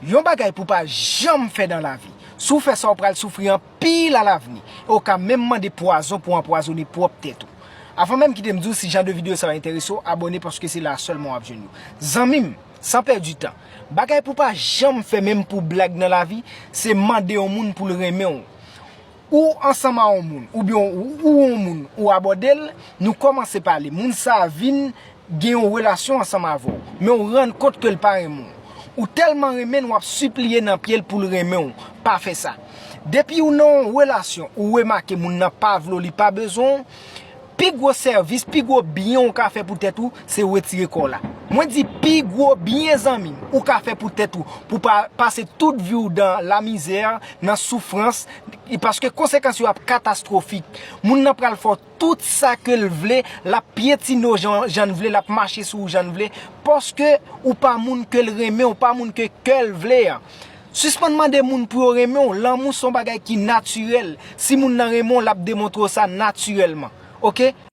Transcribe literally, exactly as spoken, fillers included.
Yon bagay pou pa janm fè nan lavi. Si w fè sa, w pral soufri anpil alavni. E w ka menm mande pwazon pou anpwazonnen pwòp tèt ou. Avan menm kite m di w si jan de videyo sa yo enterese w, abòne paske se la sèlman w ap jwenn yo. Zanmi m, san pèdi tan, bagay pou pa janm fè menm pou blag nan lavi, se mande yon moun pou l renmen w. Ou ansanm a yon moun, oubyen ou, ou yon moun, ou abòde l, nou kòmanse pale. Moun sa a vin gen yon relasyon ansanm avè w, men w rann kont ke l pa renmen w. Ou tèlman renmen l, w ap sipliye nan pye l pou l renmen w. Pa fè sa. Depi ou nan yon relasyon, ou remake moun nan pa vle w, li pa bezwen w, pi gwo sèvis, pi gwo byen ou ka fè pou tèt ou, se retire kò w la. Mwen di pi gwo byen, zanmi m, ou ka fè pou tèt ou, pou pa pase tout vi w dan lamizè, nan soufrans, paske konsekans yo ap katastwofik. Moun nan pral fè w tout sa ke l vle, l ap pyetine w jan, jan l vle, l ap mache sou ou jan l vle, paske ou pa moun ke l renmen, ou pa moun ke kè l vle an. Sispann mande moun pou yo renmen w, lanmou se yon bagay ki natirèl. Si moun nan renmen w, l ap demontre w sa natirèlman. Oke?